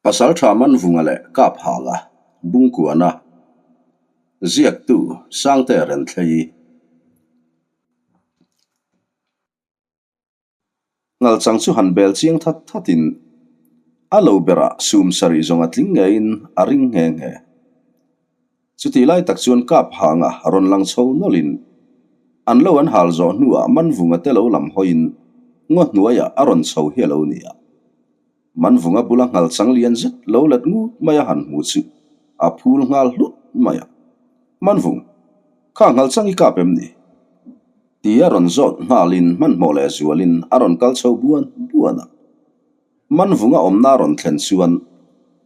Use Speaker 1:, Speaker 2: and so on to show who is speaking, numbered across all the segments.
Speaker 1: Pasaltha Manvunga leh Kaphala, Bungkuana, Ziaktu Sangte Renthlei. Ngalchang chu han bel chiang that thatin a lo berah sum sarih zawng a tling ngeiin a ring nghe nghe. Chutih lai tak chuan kap hanga rawn lang chho nawlhin an lo an hal zawh hnuah Manvunga te lo lam hawiin ngaw hnuaiah a rawn chho hi a lo ni a. Manvunga bula nghal chang lian zet lo let ngut mai a han hmu chu a phul nghal hlut mai a. Manvung, kha nghal chang i kap em ni? Ti a rawn zawt nghalin hmanhmawh leh zualin a rawn kal chho buan buan a. Manvunga awmna a rawn thlen chuan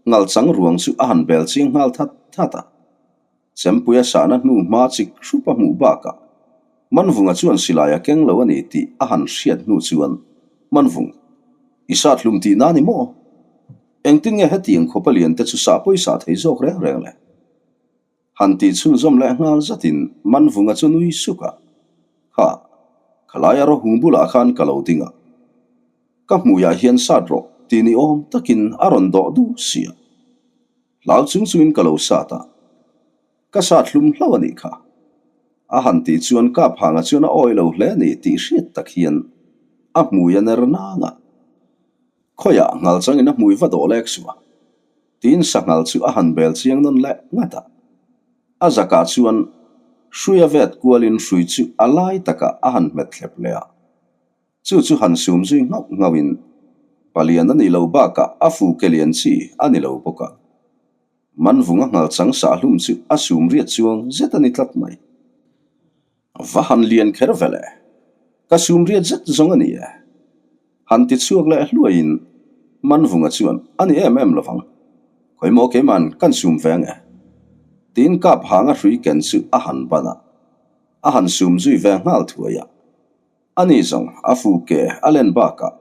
Speaker 1: ngalchang ruang chu a han bel chiang nghal that that a. Chempuia sahna hnu hma chik hrup a hmuh bakah Manvunga chuan silai a keng lo a ni tih a han hriat hnu chuan, Manvung, i sat hlum tih na ni maw? Engtin nge hetiang khawpa lian te chu sah pawisa thei zawk reng reng le? Han tih chhunzawm leh nghal zatin Manvunga chu nui suk a, Kha, khalaia rawhung bulah khan ka lo ding a, ka hmuiah hian sat rawh tih ni awm takin a rawn dawh duh si a, hlau chung chungin ka lo sat a, ka sat hlum hlauh a nih kha. A han tih chuan Kaphanga chuan a awi lo hle a ni tih hriat tak hian a hmui a ner nang a, Khawiah nghal changin a hmui va dawh lek suh a. Tiin sanghal chu a han bel chiang nawn leh ngat a. A zakah chuan hrui a vet kualin hrui chu a lai takah a han hmet thlep leh a. Chu chu han sum zui nghauh nghauhin palian a nih lo bakah a fu ke lian chi a ni lo bawk a. Manvunga nghal chang sah hlum chu a sum riat chuang zet a ni tlat mai. Va han lian kher ve le. Ka sum riat zet zawng a ni e. Han ti chhuak leh hluaiin Manvunga chuan a ni em em lovang. Khawimaw keiman kan sum ve ang e. Tiin kap hanga hrui ken chu a han ban a. A han sum zui ve nghal thuai a. A ni zawng a fu ke a len bakah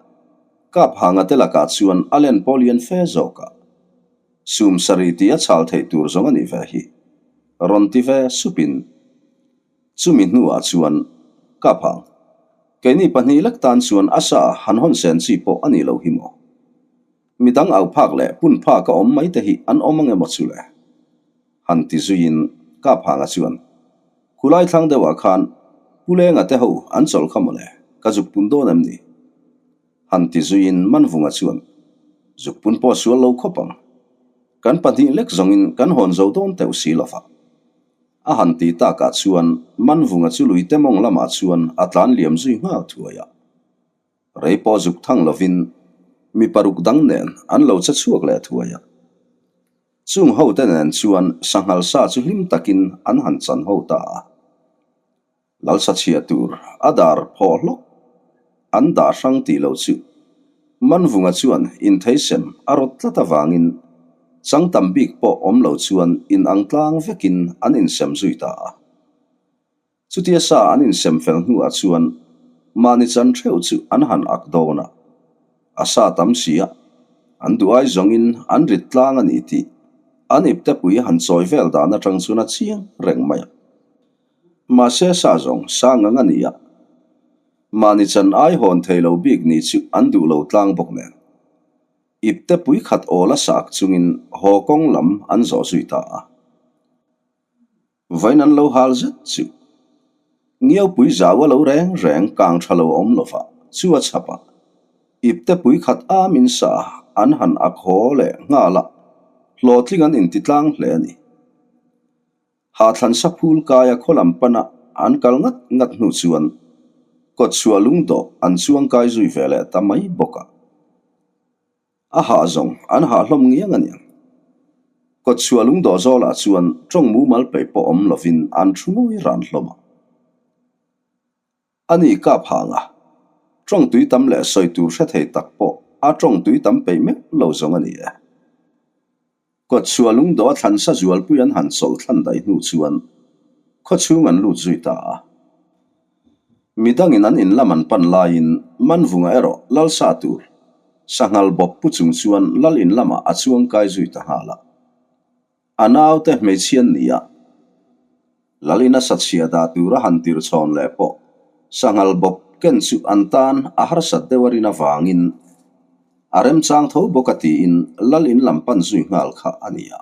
Speaker 1: kap hanga te lakah chuan a len pawh lian fe zawk a. Sum sarih tih a chhal theih tur zawng a nih ve hi. Rawn ti ve supin chumi hnuah chuan ka phang. Keini pahnih lek tan chuan a sa han hawn sen chi pawh a nih loh hi maw? Midang au phak leh pun phak a awm mai te hi an awm ang emaw chu le? Han ti zuiin ka phanga chuan Khulai thlang deuhah khan Pu Lenga te ho an chawlh kha mawle, ka zuk pun dawn em ni? Han ti zuiin Manvunga chuan, Zukpun pawh sual lo khawp ang. Kan pahnih lek zawngin kan hawn zo dawn teuh si lo va. A han ti takah chuan Manvunga chu lui te mawng lamah chuan a tlan liam zui nghal thuai a. Rei pawh zuk thang lovin mi paruk dang nen an lo che chhuak leh thuai a. Chung hote nen chuan sanghal sa chu hlim takin an han chan ho ta a. Lalsa chhia tur a dar phawh hlawk an dah hrang tih lo chu Manvunga chuan intheisem a rawt tlat avangin chang tam bik pawh awm lo chuan in ang tlang vekin an insem zui ta a. Chutia sa an insem fel hnuah chuan mahni chan theuh chu an han ak dawn a, a sa tam si a, an duh ai zawngin an rit tlang a ni tih an iptepui han chawi vel dan atang chuan a chiang reng mai a. Mahse sa zawng sang ang a ni a, mahni chan ai hawn thei lo bik ni chu an duh lo tlang bawk nen. Ipte pui khat awl a sak chungin haw kawng lam an zawh zui ta a. Vain an lo hal zet chu Ngiaupui zau a lo reng reng kang tha lo awm lova chu a chhap a, ipte pui khat amin sa an han ak haw leh nghal a, hlawhtling an inti tlang hle a ni. Hathlan saphul kaia khaw lam pana an kal ngat ngat hnu chuan kawtchhuah lungdawh an chuang kai zui ve leh ta mai bawk a. A hah zawng an hah hlawm ngiang a niang. Kawtchhuah lungdawh zawlah chuan tawng mumal peih pawh awm lovin an thu ngawi ran hlawm a. A ni kap hang a, tawng tui tam leh sawi tur hre thei tak pawh a tawng tui tam peih meuh lo zawng a ni e. Kawtchhuah lungdawh a thlansa zualpui an han chawlh thlan daih hnu chuan khawchhung an lut zui ta a. Midangin an in lam an pan laiin Manvunga erawh lalsa tur sanghal bawp pu chung chuan lal in lamah a chuang kai zui ta nghal a. A naute hmeichhian ni a, lal in a sachhia dah tur a han tir chhawn leh pawh sanghal bawp ken chu an tan a harsat deuh a rin avangin. A remchang tho bawk a tiin Lal in lam pan zui nghal kha a ni a.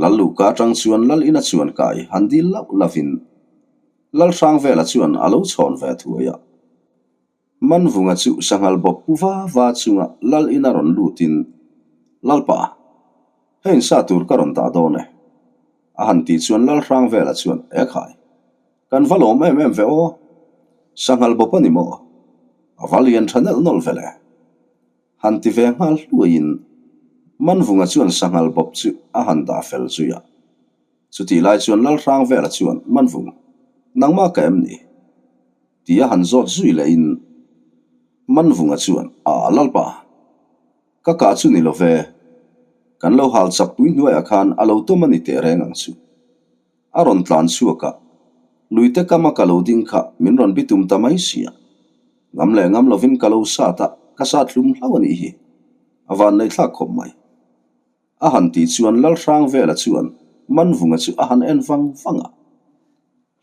Speaker 1: Lal luhka atang chuan Lal ina chuan kai han dil lauh lovin Lal Hrangvela chuan a lo chhawn ve thuai a. Manvunga chu sanghal bawp pu va va chunga Lal ina rawn lutin, Lalpa, hei insa tur ka rawn dah dawn e. A han tih chuan Lal Hrangvela chuan, Ekhai, kan va lawm em em ve aw. Sanghal bawp a ni maw? A va lian tha nelh nawlh ve le. Han ti ve nghal hluaiin Manvunga chuan sanghal bawp chu a han dah fel zui a. Chutih lai chuan Lal Hrangvela chuan, Manvung, nangmah ka em ni? Tia han zawt zui lehin Manvunga chuan, A Lalpa, ka kah chu ni lo ve, kan lo hal chak pui hnuaiah khan a lo tawm a ni teh reng ang chu. A rawn tlan chhuak a, luite kama ka lo ding kha min rawn bitum ta mai sia. Ngam leh ngam lovin ka lo sat a, ka sat hlum hlauh a nih hi. A vanneihthlak khawp mai. A han tih chuan Lalhrangvela chuan Manvunga chu a han en vang vang a.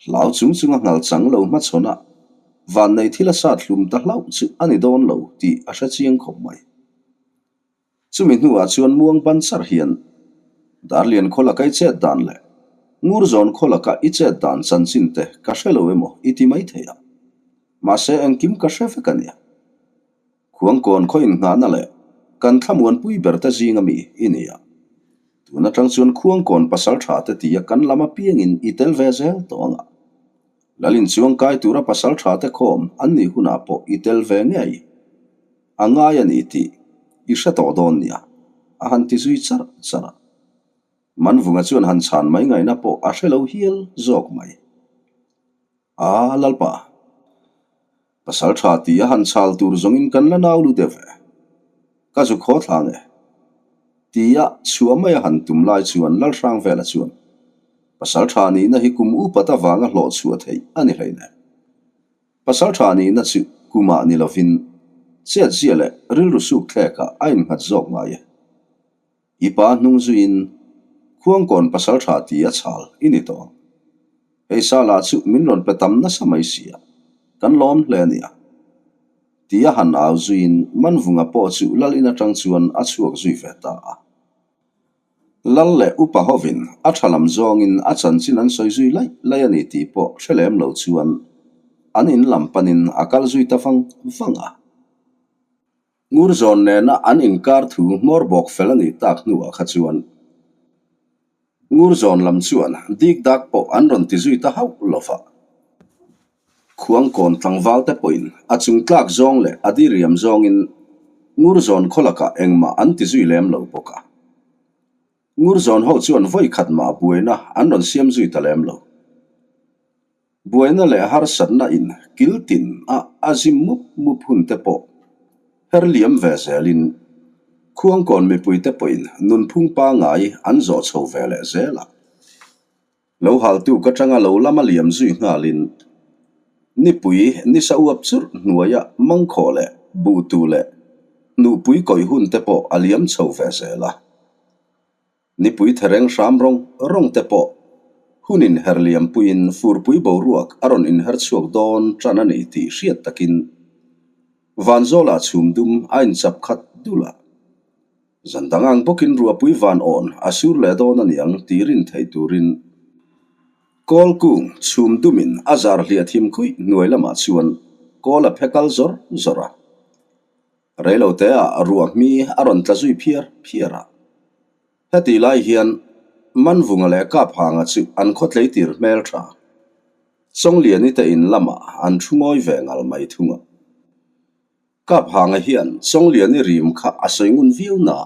Speaker 1: Hlau chung chunga nghal chang lo hmachhawn a, vannei thil a sat hlum ta hlauh chu a ni dawn lo tih a hre chiang khawp mai. Chumi hnuah chuan muang ban char hian Darlian khaw laka i chet dan leh Ngurzawn khaw laka i chet dan chanchin te ka hre lo emaw i ti mai thei a. Mahse engkim ka hre vek a nia. Khuangkawn khaw inngahna leh kan thlamuanpui ber te zing ami i ni a. Tun atang chuan Khuangkawn pasal tha te tia kan lam apiangin i tel ve zel tawh ang a. Lalin chuang kai tura pasal tha te khawm an nih hunah pawh i tel ve ngei a ngai a ni tih i hre tawh dawn nia, a han ti zui charh charh a. Manvunga chuan han chhan mai ngaihna pawh a hre lo hial zawk mai. A, Lalpa, pasal tha tih a han chhal tur zawngin kan la nau lu deuh ve. Ka zu khaw thla nge? Tia chhuah mai a han tum lai chuan Lalhrangvela chuan, Pasal tha nihna hi kum upat avanga hlawh chhuah theih a ni hleinem. Pasal tha nihna chu kumah ni lovin chet zia leh rilru suk thlekah a innghat zawk ngai e. I pa hnung zuiin Khuangkawn pasal tha ti a chhal i ni tawh ang. Hei Sala chu min rawn pe tam nasa mai sia, kan lawm hle a nia. Tia han au zuiin Manvunga pawh chu Lal in atang chuan a chhuak zui ve ta a. Lal leh upa hovin a tha lam zawngin a chanchin an sawi zui laih laih a ni tih pawh hre lem lo chuan an in lam panin a kal zui ta vang vang a. Ngurzawn nena an inkar thu hmawr bawk fel a nih tak hnuah kha chuan Ngurzawn lam chuan dik dak pawh an rawn ti zui ta hauh lo va. Khuangkawn tlangval te pawhin a chung tlak zawng leh a diriam zawngin Ngurzawn khaw lakah engmah an ti zui lem lo bawk a. Ngurzawn ho chuan vawi khat mah buaina an rawn siam zui ta lem lo. Buaina leh harsatna in kil tin a a zim mup mup hun te pawh her liam ve zelin Khuangkawn mipui te pawhin nunphung pangngai an zawh chho ve leh zel a. Lo haltu ka tanga lo lama liam zui nghalin nipui nisa uap churh hnuaia mangkhawh leh buhtu leh hnuhpui kawih hun te pawh a liam chho ve zel a. Nipui thereng hram rawng rawng te pawh hun inher liampuiin furpui boruak a rawn inher chhuak dawn tan a ni tih hriat takin Vanzawlah chhum dum a inchap khat dul a. Zan dang ang bawkin ruahpui van awn a sur leh dawn a niang tih rin theih turin kawl kung chhum dumin a zar hliah thim khuih hnuai lamah chuan kawl a phe kal zawr zawr a. Reiloteah ruah hmi a rawn tla zui phiar phiar a. Hetih lai hian Manvunga leh Kaphanga chu an khaw tleitir hmel tha. Chawngliani te in lamah an thu ngawi ve ngal mai thung a. Kaphanga hian Chawngliani rim kha a sawi ngun viau na.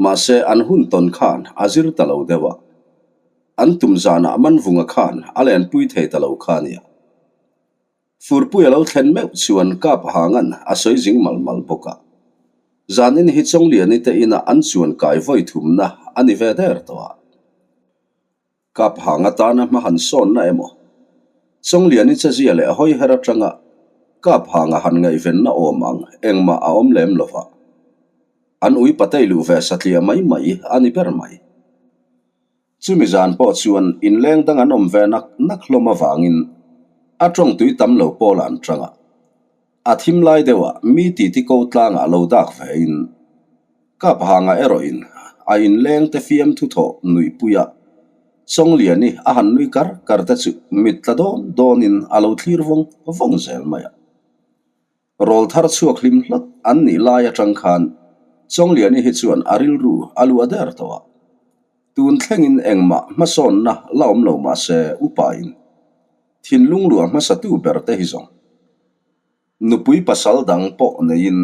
Speaker 1: Mahse an hun tawn khan a zir ta lo deuh a. An tum zanah Manvunga khan a lenpui thei ta lo kha nia. Furpui a lo thlen meuh chuan kap hangan a sawi zing mal mal bawk a. Zanin hi Chawngliani te inah an chuan kai vawi thumna a ni ve der tawh a. Kap hang atana hma han sawnna emaw? Chawngliani chezia leh hawi her atanga kap hanga han ngaihvenna awm ang engmah a awm lem lo va. An ui patei luh ve satliah mai mai a ni ber mai. Chumi zan pawh chuan inleng dang an awm ve nak nak hlawm avangin a tawng tui tam lo pawl an tang a. A thim lai deuhah mi titi ko tlangah lo dak vein Kaphanga erawhin a inleng te fiamthu thawh nuihpuia Chawngliani a han nui kar kar te chu mit tla dawn dawnin a lo thlir vawng vawng zel mai a. Rawl thar chhuak hlim hlawt an nih lai atang khan Chawngliani hi chuan a rilru a luah der tawh a. Tun thlengin engmah hmasawnna la awm lo mah se upain thinlung luah hmasatu ber te hi zawng. Nupui pasal dang pawh neiin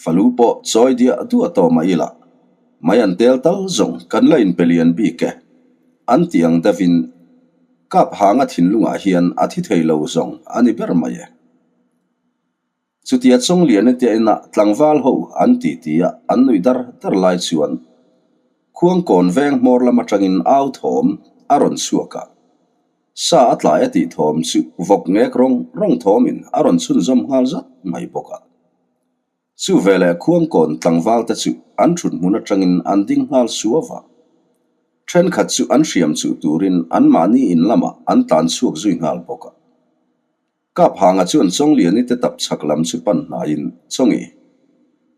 Speaker 1: falu pawh chawi diah duah tawh mah ila mai an tel tal zawng kan la inpe lian bik e. An ti ang deuhin Kaphanga thinlungah hian a thi thei lo zawng a ni ber mai e. Chutia Chawngliana te inah tlangval ho an ti ti a, an nuih dar dar lai chuan Khuangkawn veng hmawr lam atangin au thawm a rawn chhuak a, sa a tlai a tih thawm chu vawk ngek rawng rawng thawmin a rawn chhunzawm nghal zat mai bawk a. Chu veleh Khuangkawn tlangval te chu an thut hmun atangin an ding nghal suau a, thenkhat chu an hriam chuh turin anmahni in lamah an tlan chhuak zui nghal bawk a. Kaphanga chuan Chawngliani te tap chhak lam chu pan hnaiin, Chawngi,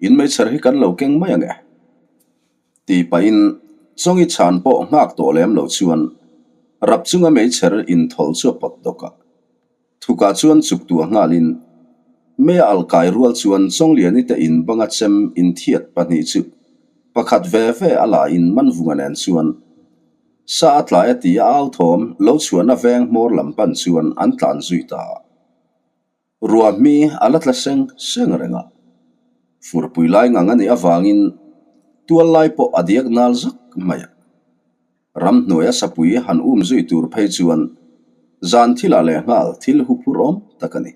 Speaker 1: in meichher hi kan lo keng mai ange? Tih pahin Chawngi chhan pawh nghak tawh lem lo chuan rap chunga meichher inthawlh chu a pawt dawk a. Thukah chuan chuk tuah nghalin Mei a alkai rual chuan Chawngliani te in banga chem inthiat pahnih chu pakhat ve ve a lain Manvunga nen chuan Sa a tlai a ti a au thawm lo chhuahna veng hmawr lam pan chuan an tlan zui ta a. Ruahmi a la tla seng seng reng a. Furpui lai ngang a nih avangin tual lai pawh a diak nal zak mai a. Ramhnuaia sapui han um zui tur phei chuan zan thilah leh nghal thil huphur awm tak a ni.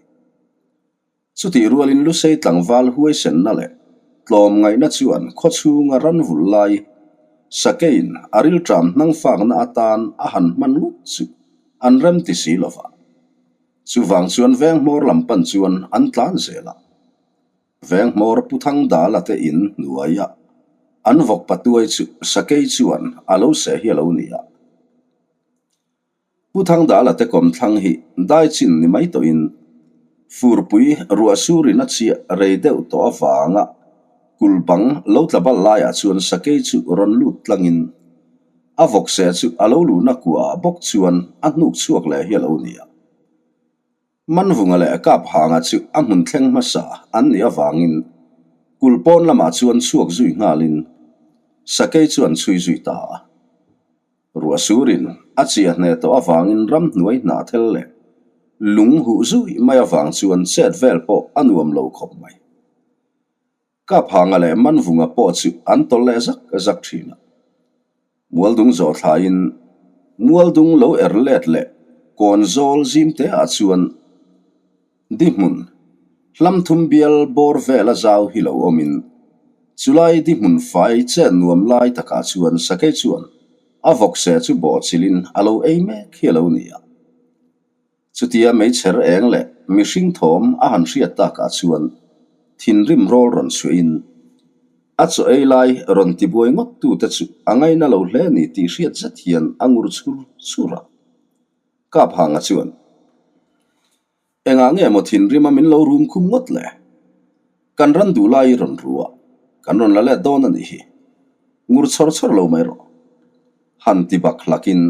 Speaker 1: Chutih rualin Lusei tlangval huaisenna leh tlawmngaihna chuan khawchhunga ran vulh lai Sakeiin a rilṭam hnangfakna atan a han hman ngawt chu an rem ti si lo va. Chuvang chuan Venghmawr lam pan chuan an tlan zel a. Venghmawr Pu Thangdala te in hnuaia an vawk patuai chu Sakei chuan a lo seh hi a lo ni a. Pu Thangdala te kawmthlang hi dai chin ni mai tawhin furpui ruah surin a chiah rei deuh tawh avanga kul bang lo tla bal laiah chuan sakei chu rawn lut tlangin a vawkseh chu a lo luhna kuahah bawk chuan a hnuk chhuak leh hi a lo ni a. Manvunga leh Kaphanga chu a hmun thleng hmasa an nih avangin kul pawn lamah chuan chhuak zui nghalin sakei chu an chhui zui ta a. Ruah surin a chiah hneh tawh avangin ramhnuai hnah thel leh lung huh zui mai avang chuan chet vel pawh a nuam lo khawp mai. Kaphanga leh Manvunga pawh chu an tawlh leh zak zak thin a. Mualdung zawh thlaiin Mualdung lo er let leh kawn zawl zim te ah chuan di hmun hlam thum bial bawr vela zau hi lo awmin chulai di hmun fai chet nuam lai takah chuan sakei chuan a vawkse chu bawhchilhin a lo ei mek hi a lo ni a. Chutia meichher eng leh mihring thawm a han hriat takah chuan thinrim rawl rawn chhuahin a chaw ei lai rawn tibuai ngawt tute chu a ngaina lo hle ni tih hriat zet hian a ngur chhur chhur a. Kaphanga chuan, Engah nge maw thinrima min lo rum khum ngawt le? Kan ran duh lai i rawn ru a, kan rawn la let dawn a nih hi. Ngur chhawr chhawr lo mai rawh. Han ti bak hlakin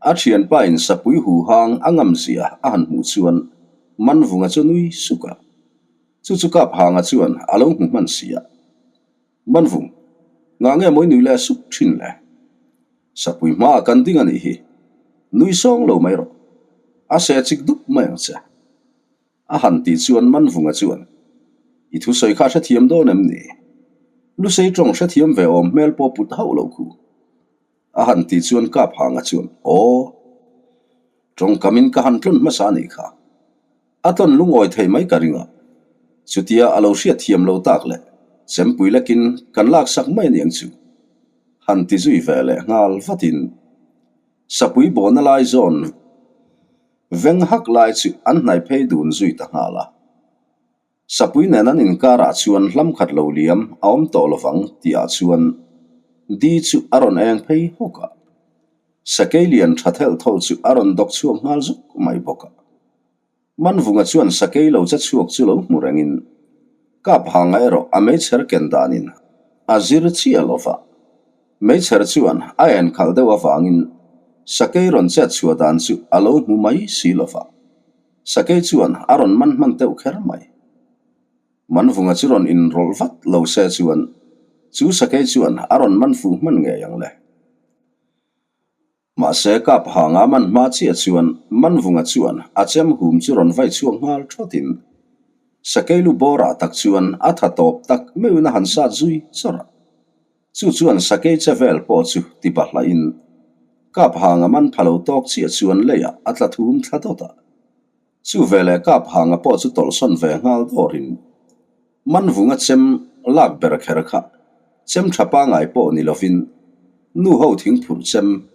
Speaker 1: a thianpa in sapui hu hang a ngam zia a han hmuh chuan Manvunga chu nui suk a. Chu chu Kaphanga chuan a lo hmu hman si a. Manvung, ngah nge mawi nui leh sup thin le? Sapui hmaah kan ding a nih hi. Nui sawng lo mai rawh. A seh chik dup mai ang che. A han tih chuan Manvunga chuan, I thusawi kha hrethiam dawn em ni? Lusei tawng hrethiam ve awm hmel pawh put hauh lo khu. A han tih chuan Kaphanga chuan, Aw, tawngkamin ka han tlawn hmasa a nih kha. A tlawn lungawi thei mai ka ring a. Chutia a lo hriatthiam lo tak leh chempui lekin kan laksak mai a niang chu. Han ti zui ve leh nghal vatin Sapui bawhna lai zawn Veng hak lai chu an hnai phei dun zui ta nghal a. Sapui nen an inkarah chuan hlam khat lo liam a awm tawh lovang tihah chuan di chu a rawn eng phei hawk a. Sakei lian tha thelh thawl chu a rawn dawk chhuak nghal zuk mai bawk a. Manvunga chuan sakei lo che chhuak chu lo hmu rengin Kaphanga erawh a meichher ken danin a zir chiah lo va. Meichher chuan a enkhalh deuh avangin sakei rawn chet chhuah dan chu a lo hmu mai si lo va. Sakei chuan a rawn man hman deuh kher mai. Manvunga chu rawn inrawlh vat lo se chuan chu sakei chuan a rawn man fuh hman ngei ang le. Mahse, kap hanga man hma chiah chuan Manvunga chuan a chem hum chu rawn vai chhuak nghal thawtin sakei lu bawrah tak chuan a tha tawp tak meuhin a han sat zui chawrh a. Chu chuan sakei che vel pawh chu ti bahlahin kap hanga man pha lo tawk chiah chuan leiah a tla thum thla dawt a. Chu veleh kap hanga pawh chu tawlhsawn ve nghal dawrin Manvunga chem lak ber kher kha chem tha pangai pawh ni lovin nu ho thingphurh chem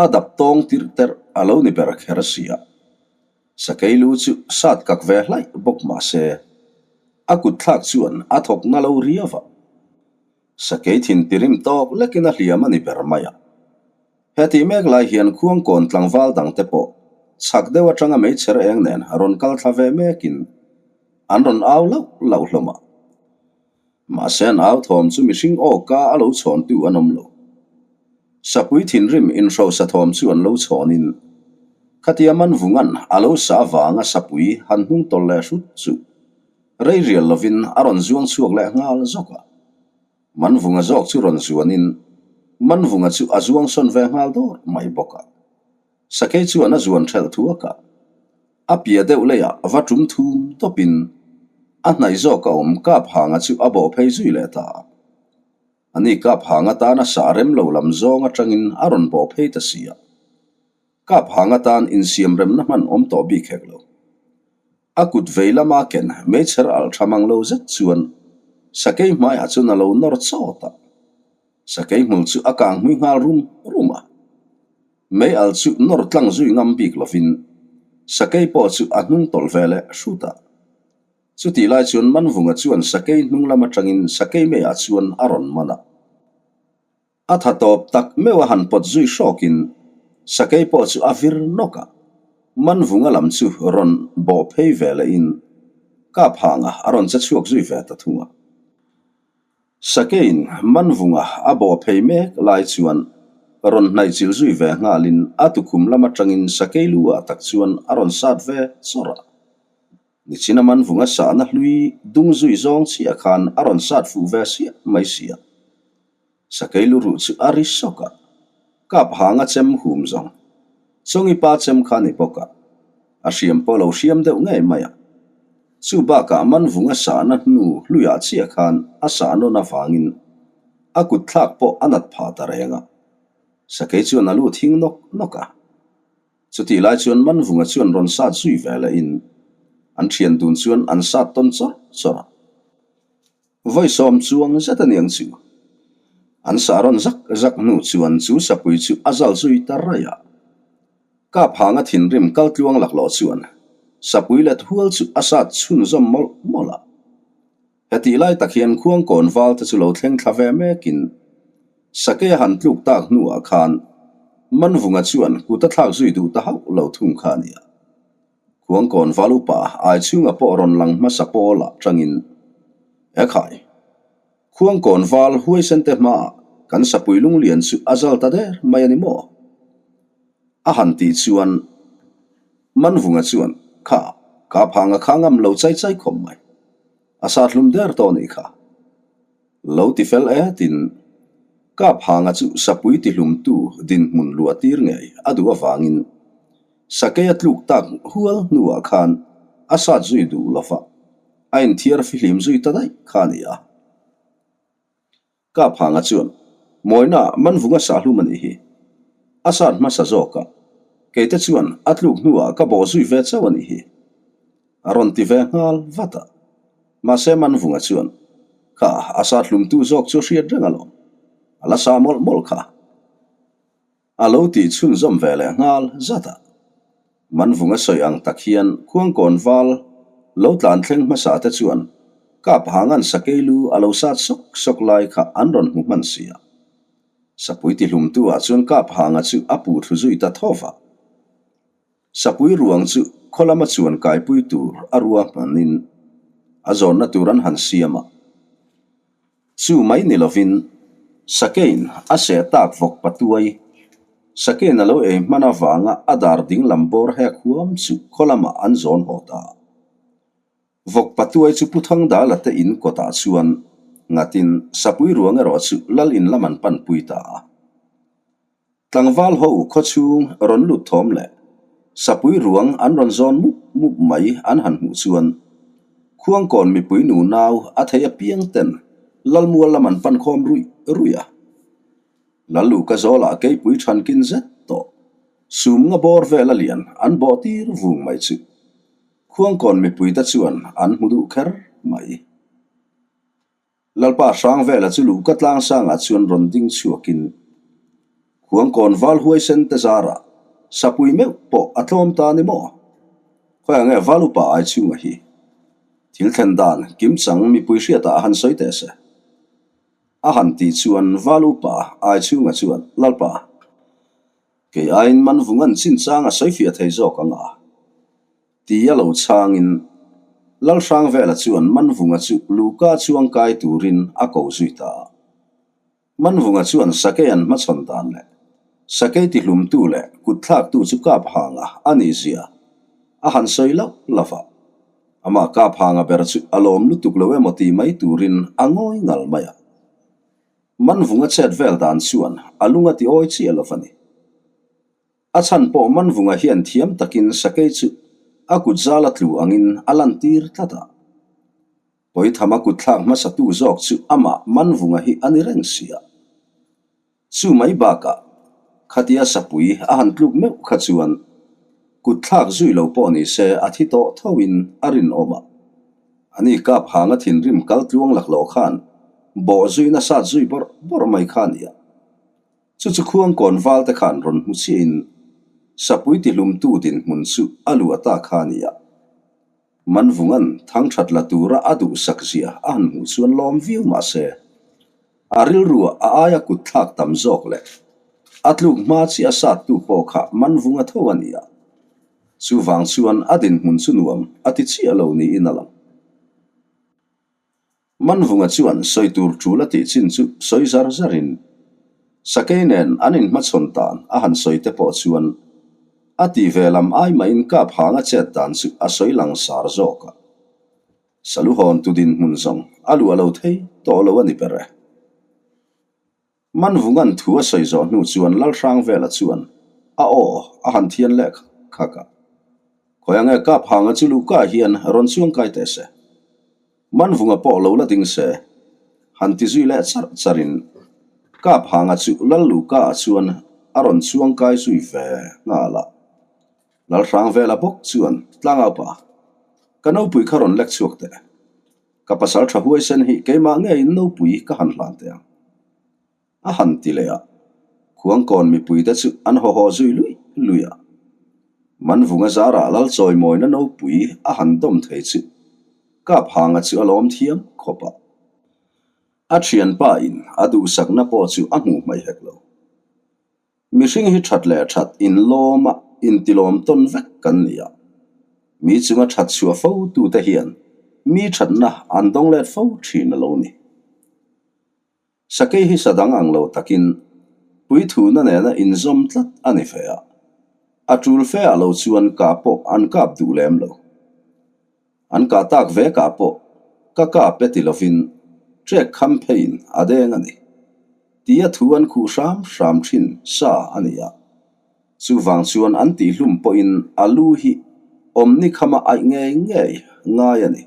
Speaker 1: a dap tawng tirh terh a lo ni ber kher si a. Sakei lu chu sat kak ve hlaih bawk mah se a kut thlak chuan a thawk na lo riau a. Sakei thin tirim tawk lekin a hliam a ni ber mai a. Hetih mek lai hian Khuangkawn tlangval dangte pawh chhak deuh atanga meichher eng nen rawn kal thla ve mekin an rawn au lauh lauh hlawm a. Mahse an au thawm chu mihring aw ka a lo chhawntu an awm lo. Sapui thinrim inhrosa thawm chu an lo chhawnin khatia Manvunga'n a lo sa avanga sapui han hnung tawlh leh hrut chu rei rial lovin a rawn zuang chhuak leh nghal zawk a. Manvunga zawk chu rawn zuanin Manvunga chu a zuang sawn ve nghal dawr mai bawk a. Sakei chuan a zuan ṭhelh thuak a, a pia deuh leiah va ṭum thum tawpin a hnaih zawk a awm Kaphanga chu a bawh phei zui leh ta a. Ani Kaphanga tana sah rem lo lam zawng aṭangin a rawn bawh phei ta si a. Kaphanga tan insiam remna hman awm tawh bik hek lo. A kut vei lama ken meichher alh tha mang lo zet chuan sakei hmaiah chuan a lo nawr chawt a. Sakei hmul chu a kang hmui nghal rum rum a. Mei alh chu nawr tlang zui ngam bik lovin sakei pawh chu a hnung tawlh ve leh hrut a. Chutih lai chuan Manvunga chuan sakei hnung lam atangin sakei meiah chuan a rawn man a. A tha tawp tak meuh a han pawt zui hrawkin sakei pawh chu a vir nawk a, Manvunga lam chu rawn bawh phei ve lehin Kaphanga a rawn che chhuak zui ve ta thung a. Sakeiin Manvunga a bawh phei mek lai chuan rawn hnaih chilh zui ve nghalin a tukhum lam atangin sakei lu ah tak chuan a rawn sat ve chawrh a. Nichina Manvunga sahna hlui dung zui zawng chiah khan a rawn sat fuh ve siah mai sia. Sakei lu ruh chu a ri sawk a, kap hang a chem hum zawng. Chawngi pa chem kha ni bawk a, a hriam pawh lo hriam deuh ngei mai a. Chu bakah Manvunga sahna hnu hluiah chiah khan a sah nawn avangin a kut thlak pawh a nat phah ta reng a. Sakei chuan a lu thing nawk nawk a. Chutih lai chuan Manvunga chuan rawn sat zui ve lehin an thian dun chuan an sat tawn chawrh chawrh a. Vawi sawm chuang zet a niang chu. An sah rawn zak zak hnu chuan chu sapui chu a zal zui ta raih a. Kap hanga thinrim kal tluang laklawh chuan sapui let hual chu a sat chhunzawm mawlh mawlh a. Hetih lai tak hian Khuangkawn val te chu lo thleng thla ve mekin Sakei a han tluk tak hnuah khan Manvunga chuan kut a thlak zui duh ta hauh lo thung kha a ni a. Khuangkawn val upa ai chhunga pawh rawn lang hmasa pawlah tangin, Ekhai, Khuangkawn val huaisen te hmaah kan sapui lunglian chu a zal ta der mai a ni maw? A han tih chuan Manvunga chuan, Kha, ka phanga kha ngam lo chai chai khawp mai. A sat hlum der tawh a nih kha. Lo ti fel e tin, Kap hanga chu sapui tihlumtu dinhmun luah tir ngei a duh avangin sakei a tluk tak hual hnuah khan a sat zui duh lo va, a inthiar fihlim zui ta daih kha a ni a. Kap hanga chuan, Mawina Manvunga sahlum a nih hi. A sat hmasa zawk a, keite chuan a tluk hnuah ka bawh zui ve chauh a nih hi. A rawn ti ve nghal vat a. Mahse Manvunga chuan, Kha, a sat hlumtu zawk chu a hriat reng alawm. A la sa mawlh mawlh kha. A lo tih chhunzawm ve leh nghal zat a. Manvunga sawi ang tak hian Khuangkawn val lo tlan thleng hmasa te chuan Kap hangan sakei lu a lo sat sawk sawk lai kha an rawn hmu hman si a. Sapui tihlumtu ah chuan Kap hanga chu a puh thlu zui ta tho va. Sapui ruang chu khaw lama chuan kaipui tur a ruahmanin a zawnna tur an han siam a. Chu mai ni lovin Sakein a seh tak vawk patuai, Sakein a lo ei hman avanga a dar dinglam bawr hek huam chu khaw lamah an zawn haw ta. Vawk patuai chu Pu Thangdala te in kawtah chuan ngatin Sapui ruang erawh chu Lal in lam an panpui ta a. Tlangval ho khawchhung rawn lut thawm leh Sapui ruang an rawn zawn mup mup mai an han hmuh chuan Khuangkawn mipui nu nau a thei apiang ten Lalmual lam an pan khawm ruih ruih a. Lalluka zawlah keipui thankin zet tawh sum nga bawr vel a lian an bawh tir vung mai chu Khuangkawn mipuite chuan an hmu duh kher mai. Lalpa Hrangvela chu luhka tlangsangah chuan rawn ding chhuakin Khuangkawn val huaisen te zarah sapui meuh pawh a tlawm ta ni maw? Khawiah nge val upa ai chhunga hi? Thil thlen dan kimchang mipui hriatah a han sawi teh se. A han tih chuan val upa ai chhunga chuan, Lalpa, Kei aiin Manvunga'n chinchang a sawifiah thei zawk ang a, tia lo chhangin Lalhrangvela chuan Manvunga chu Luka chuang kai turin a ko zui ta a. Manvunga chuan Sakei an hmachhawn dan leh Sakei tihlumtu leh kutthlaktu chu kap hanga a nih zia a han sawi loh lo va. Amah kap hanga ber chu a lawm lutuk lo emaw ti mai turin a ngawi ngal mai a. Manvunga chet vel dan chuan a lung a ti awi chiah lo va ni. A chhan pawh Manvunga hian thiam takin Sakei chu a kut zal a tlu angin a lantir tlat a. Pawithama kutthlak hmasatu zawk chu amah Manvunga hi a ni reng si a. Chu mai bakah khatia sapui a han tluk meuh kha chuan kutthlak zui lo pawh ni se a thi tawh thoin a rinawm a. Ani kap hanga thinrim kal tluang laklawh khan bawh zui nasat zui bawrh bawrh mai kha a ni a. Chu chu Khuangkawn val te khan rawn hmu chiahin sapui tihlumtu dinhmun chu a luah ta kha a ni a. Manvunga'n thangthat la tura a duhsak zia a han hmuh chuan lawm viau mah se, a rilruah a aia kut thlak tam zawk leh a tluk hma chiah a sattu pawh kha Manvunga tho a ni a. Chuvang chuan a dinhmun chu nuam a ti chiah lo niin a lang. Manvunga chuan sawi tur tul a tih chin chu sawi zar zarin Sakei nen an inhmachhawn dan a han sawi te pawh chuan a ti ve lam ai mahin kap hang a chet dan chu a sawi lang sar zawk a. Salu hawn tu dinhmun zawng a luah lo thei tawh lo a ni ber e. Manvunga'n thu a sawi zawh hnu chuan Lalhrangvela chuan a aw a han thian leh khak a. Khawi ange kap hanga chu Luka hian rawn chuang kai teh se. Manvunga pawh lo la ding se. Han ti zui leh charh charhin kap hanga chu Lal Luka ah chuan a rawn chuang kai zui ve nghal a. Lalhrangvela bawk chuan Tlangaupa, ka nopui kha rawn lek chhuak teh. Ka pasal tha huaisen hi keimah ngeiin nopui ka han hlan teh ang. A han ti leh a, Khuangkawn mipuite chu an haw haw zui luih luih a. Manvunga zarah Lalchawimawina nopui a han dawm thei chu Kaphanga chu a lawm thiam khawp a. A thianpa in a duhsakna pawh chu a hmuh hmaih hek lo. Mihring hi that leh that inlawm a intilawm tawn vek kan ni a, mi chunga that chhuah fo tute hian mi thatna an dawng let fo thin a lo ni. Sakei hi sa dang ang lo takin puithuna nena inzawm tlat a ni ve a, a tul fe ah lo chuan kah pawh an kap duh lem lo. An kah tak ve kah pawh ka kap e ti lovin trek kham pheiin a deng a ni. Tia thu an khuh hram hram thin sa a ni a. Chuvang chuan an tihhlum pawhin a lu hi awmni khama aih ngei ngei ngai a ni.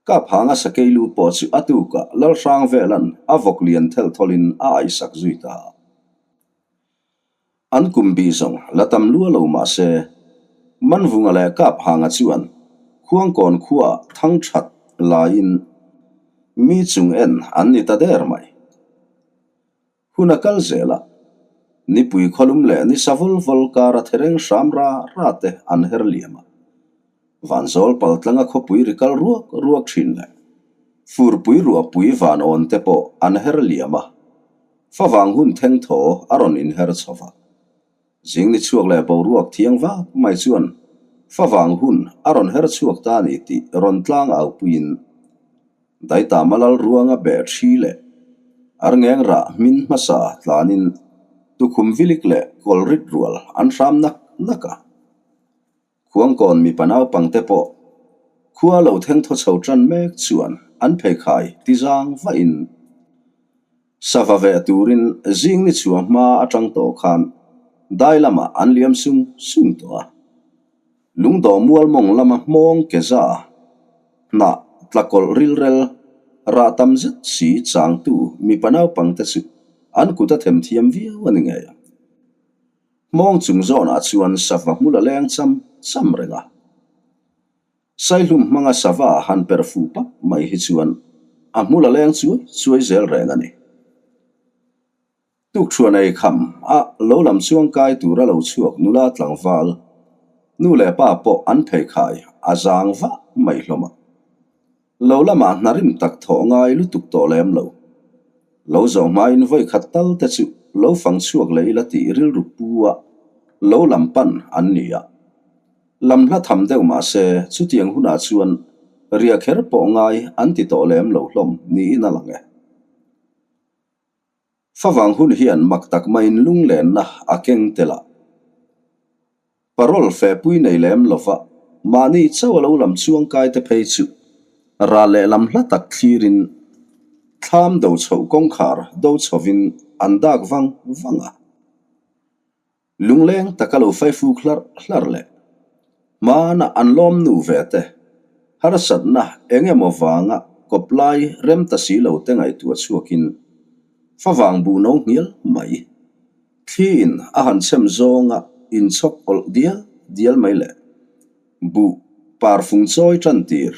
Speaker 1: Kap hanga sakei lu pawh chu a tukah Lalhrangvela'n a vawk lian thelh thawlhin a aihsak zui ta a. An kum bih zawng la tam lua lo mah se, Manvunga leh Kaphanga chuan Khuangkawn khuaah thang that laiin mi chung en an ni ta der mai. Hun a kal zel a, nipui khawlum leh nisa vawl vawl kara thereng hram ra ra te an her liam a. Vanzawl paltlanga khawpui ri kal ruak ruak thin leh furpui ruahpui van awn te pawh an her liam a. Favang hun theng thaw a rawn inher chho va. Zing ni chhuak leh boruak thiang vak mai chuan Favang hun a rawn her chhuak ta a ni tih rawn tlang au puiin Daitama lal ruanga beh thi leh arngeng rah hmin hmasa tlanin tukhum vilik leh kawlrit rual an hram nak nak a. Khuangkawn mipa naupangte pawh khua lo theng thaw chho tan mek chuan an pheikhai tizang vahin sava veh turin zing ni chhuah hma atang tawh khan dai lamah an liam sung sung tawh a. Lungdawh mual mawng lama hmawng ke za hnah tlakawlh rilrel rah tam zet si changtu mipa naupangte chu an kut a themthiam viau a ni ngei ang. Hmawng chung zawnah chuan sava hmul a leng cham cham reng a. Saihlum hmanga sava han per fuh pap mai hi chuan a hmul a leng chuai chuai zel reng a ni. Tukṭhuan ei kham a lo lam chuang kai tura lo chhuak nula tlangval nu leh pa pawh an pheikhai a zang vah mai hlawm a. Lo lamah hna rim tak thawh ngai lutuk tawh lem lo. Lo zawh hmain vawi khat tal te chu lo fang chhuak leh ila tih rilru pu a lo lam pan an ni a. Lam hla tham deuh mah se chutiang hunah chuan ria kher pawh ngai an ti tawh lem lo hlawm niin a lang e. Favang hun hian mak tak maiin lunglenna a keng tel a. Parole fehpui nei lem lova mahni chauh a lo lam chuang kai te phei chu ral leh lam hla tak thlirin thlam do chhoh kawngkhar do chhovin an dak vang vang a. Lungleng taka lo faifuk hlarh hlarh leh hmana an lawm nu ve te, harsatna eng emaw vanga kawp lai rem ta si lo te ngaihtuah chhuakin favang buh no nghial mai. Thliin a han chhem zawnga inchhawk awlh dial dial mai leh buh parfung chawi tan tir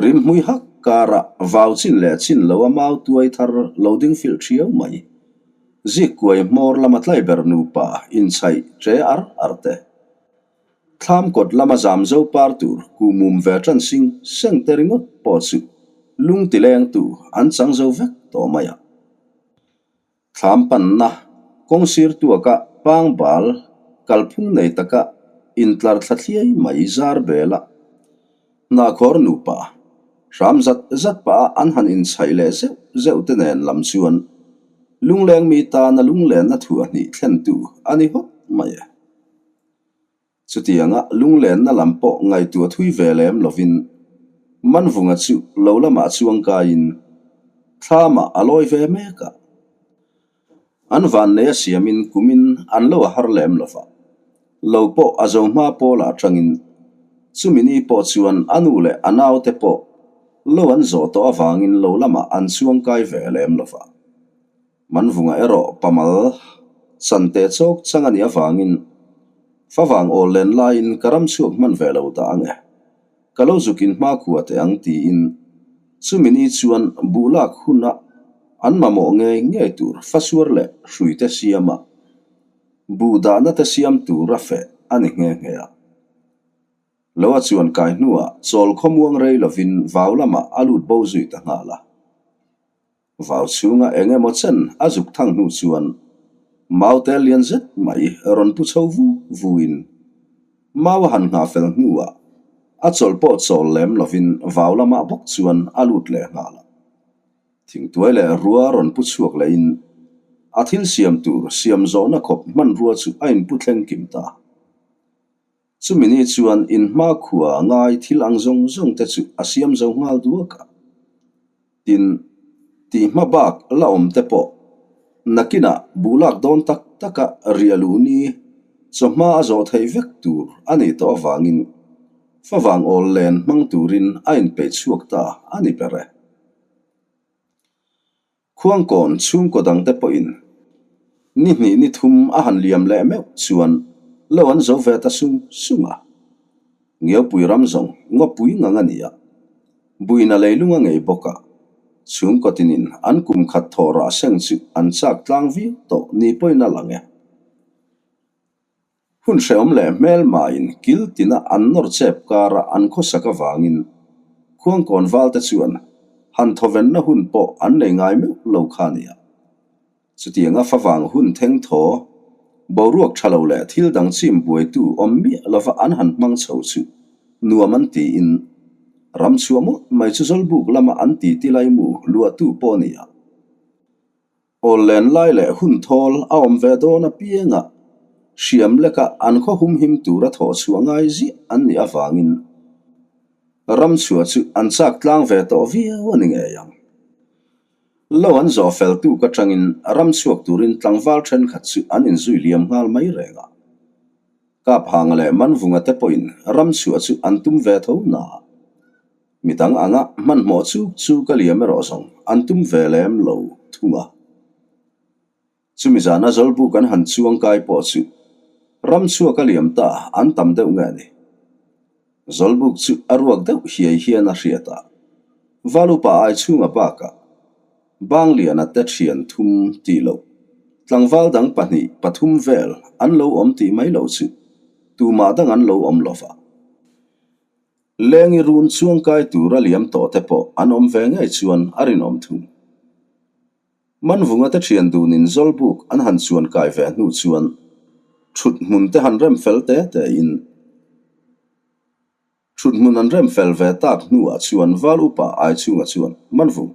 Speaker 1: rimhmui hak karah vau chin leh chin lo a mau tuai thar lo ding filh thiau mai. Zikkuai hmawr lama tlai ber nupa inchhaih tre ar ar te. Thlam kawt lama zam zo par tur kuhmum ve tan sing seng te ringawt pawh chu lung tilengtu an chang zo vek tawh mai a. Thlam panna kawng sir tuaka pangbal kalphung nei taka intlar thla thliai mai zar bela hnahkhawr nupa hram zat zat pah a an han inchhaih leh zeuh zeuh te nen lam chuan lungleng mi tana lunglenna thuahhnih thlentu a ni hawt mai e. Chutianga lunglenna lam pawh ngaihtuah thui ve lem lovin Manvunga chu lo lamah chuang kaiin thlamah a lawi ve mek a. An vannei a siamin kumin an lo a har lem lova, lo pawh a zo hma pawlah atangin chumi ni pawh chuan a nu leh a naute pawh lo an zawh tawh avangin lo lamah an chuang kai ve lem lova. Manvunga erawh pamal chante chawk chang a nih avangin favang awl len laiin ka ram chhuak hman ve lo dah ang e. Ka lo zukin hmakhua teh ang tiin chumi ni chuan buh lak huna an mamawh ngei ngei tur fasuar leh hrui te siama buh dahna te siam tur a feh a ni nghe nghe a. Lo a chuan kai hnuah chawl khawmuang rei lovin vau lamah a lut bo zui ta nghal a. Vau chhunga eng emaw chen a zuk thang hnu chuan Maute lian zet mai rawn pu chho vu vuin Mau a han nghah fel hnuah a chawlh pawh chawl lem lovin vau lamah bawk chuan a lut leh nghal a. Thingtuai leh rua rawn pu chhuak lehin a thil siam tur siam zawhna khawp hmanrua chu a inpu thleng kim ta. Chumi ni chuan inhmakhua ngai thil ang zawng zawng te chu a siam zo nghal duak a. Tin, tih hma bak la awm te pawh nakinah buh lak dawn tak taka riah luh ni chawhma a zawh theih vek tur a nih tawh avangin favang awl len hmang turin a inpeih chhuak ta a ni ber e. Khuangkawn chhungkaw dangte pawhin ni hnih ni thum a han liam leh meuh chuan lo an zo ve ta sung sung a. Ngiaupui ram zawng ngawpui ngang a ni a, buina leilung a ngei bawk a, chhungkaw tinin an kum khat thawh rah seng chu an chak tlang viau tawh ni pawhin a lang e. Hun hrehawm leh hmelmain kil tina an nawr chep kara an khawsak avangin Khuangkawn valte chuan han thawvenna hun pawh an nei ngai meuh lo kha nia. Chutianga favang hun theng thaw. Boruak tha lo leh thil dang chim buaitu awm miah lova an han hmang chho chu nuam an tiin ram chhuah mawlh mai chu Zawlbuk lama an titi laimu luahtu pawh a ni a. Awl len lai leh hun thawl a awm ve dawn apianga hriam leka an khaw humhim tura thawh chhuah ngai ziah an nih avangin ram chhuah chu an chak tlang ve tawh viau a ni ngei ang. Lo an zawh fel tuk atangin ram chhuak turin tlangval thenkhat chu an inzui liam nghal mai reng a. Kaphanga leh Manvunga te pawhin ram chhuah chu an tum ve tho na. Midang anga hmanhmawh chuk chuk a liam erawh zawng an tum ve lem lo thung a. Chumi zana Zawlbuk an han chuang kai pawh chu ram chhuak a liam ta an tam deuh nge ni. Zawlbuk chu a ruak deuh hiai hian a hriat a, Valupa ai chhunga bakah Bangliana te thian thum tih loh tlangval dang pahnih pathum vel an lo awm tih mai loh chu tumah dang an lo awm lo va. Lengi run chuangkai tur a liam tawh te pawh an awm ve ngei chuan a rinawm thung. Manvunga te thian dunin Zawlbuk an han chuan kai ve hnu chuan thut hmun te han rem fel te te in thut hmun an rem fel ve tak hnuah chuan Val Upa Aichhunga chuan Manvung,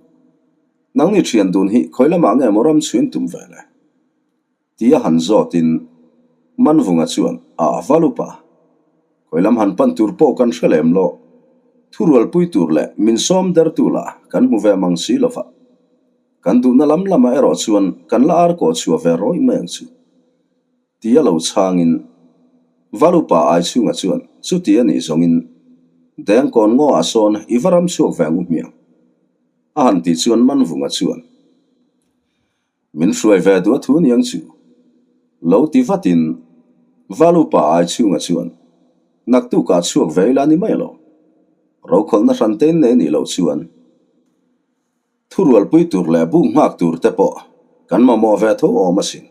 Speaker 1: nangni thian dun hi khawi lamah nge maw ram chhuin tum ve le? Tia han zawtin Manvunga chuan a Val Upa, khawi lam han pan tur pawh kan hre lem lo, thurualpui tur leh min sawm dertu lah kan hmu ve mang si lova. Kan duhna lam lamah erawh chuan kan la ar kawh chhuah ve rawih mai ang chu. Tia lo chhangin Valupa Aichhunga chuan chuti a nih zawngin Dengkawn ngaw ah sawn i va ram chhuak ve ang u hmiang a han tih chuan Manvunga chuan min hruai ve duh a thu niang chu lo ti vatin Valupa Aichhunga chuan naktukah chhuak ve ila ni mai lo rokhawlhna hran te in nei nih loh chuan Thurualpui tur leh buk nghak tur te pawh kan mamawh ve tho awm asin.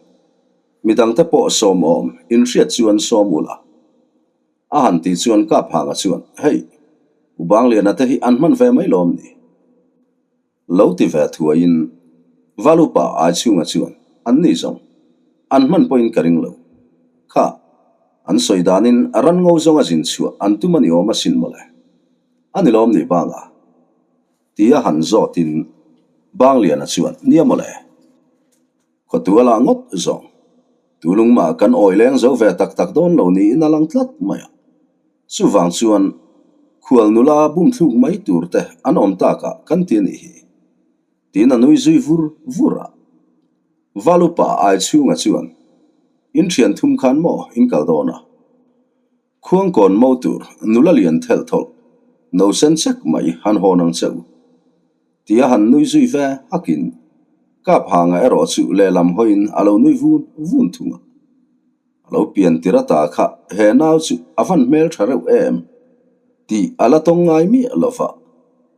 Speaker 1: Midang te pawh sawm awm inhriat chuan sawm ula. A han tih chuan Kaphanga chuan, Hei, U Bangliana te hi an hman ve mai lawm ni? Lo ti ve thuaiin Valupa Aichhunga chuan, An ni zawng, an hman pawhin ka ring lo. Kha, an sawi danin ran ngo zawnga zin chhuah an tum a ni awm asin mawle. A ni lawm ni Banga? Tia han zawtin Bangliana chuan, Nia mawle, khawtu a lah ngawt zawng. Tulungmah kan awi leng zo ve tak tak dawn lo niin a lang tlat mai a. Chuvang chuan khual nula bum thluk mai tur te an awm takah kan ti a nih hi. Tiin a nui zui vur vur a. Valupa Aichhunga chuan, In thian thum khan maw in kal dawn a? Khuangkawn mo tur nula lian thelh thawlh, no sen chek mai han hawn ang che u. Tia han nui zui ve hakin Kaphanga erawh chu lehlam hawiin a lo nui vun vun thung a. A lo pian tir ata kha he nau chu a van hmel tha reuh em tih a la tawng ngai miah lo va,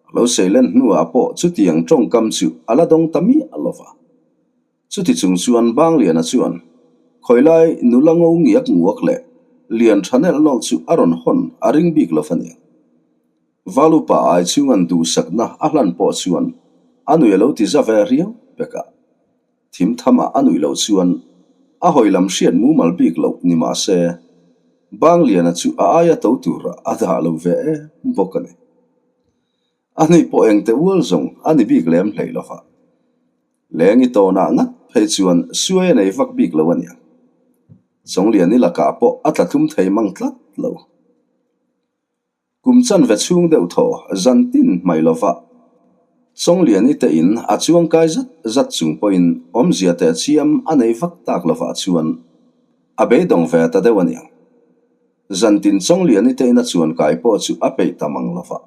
Speaker 1: a lo seilen hnuah pawh chutiang tawngkam chu a la dawng ta miah lo va. Chuti chung chuan Bangliana chuan khawilai nula ngo ngiak nguak leh lian tha nelh nawlh chu a rawn hawn a ring bik lo ania. Valupa ai chhunga'n duhsakna a hlan pawh chuan a nui a lo ti za ve riau pek a. Thim thamah a nuih loh chuan a hawi lam hriat mumal bik loh ni mah se Bangliana chu a aia to turah a dah lo ve em bawk a ni. A hnuih pawh engte ual zawng a ni bik lem hlei lo va. Lengi tawnah ngat phei chuan suai a nei vak bik lo a nia. Chawngliani lakah pawh a tla tlum thei mang tlat lo. Kum chanve chhung deuh thaw zan tin hmai lo va, Chawngliani te in a chuang kai zat zat chung pawhin awmzia teh chiam a nei vak tak lovah chuan a beidawng ve ta deuh a nia. Zan tin Chawngliani te in a chuan kai pawh chu a peih ta mang lo va.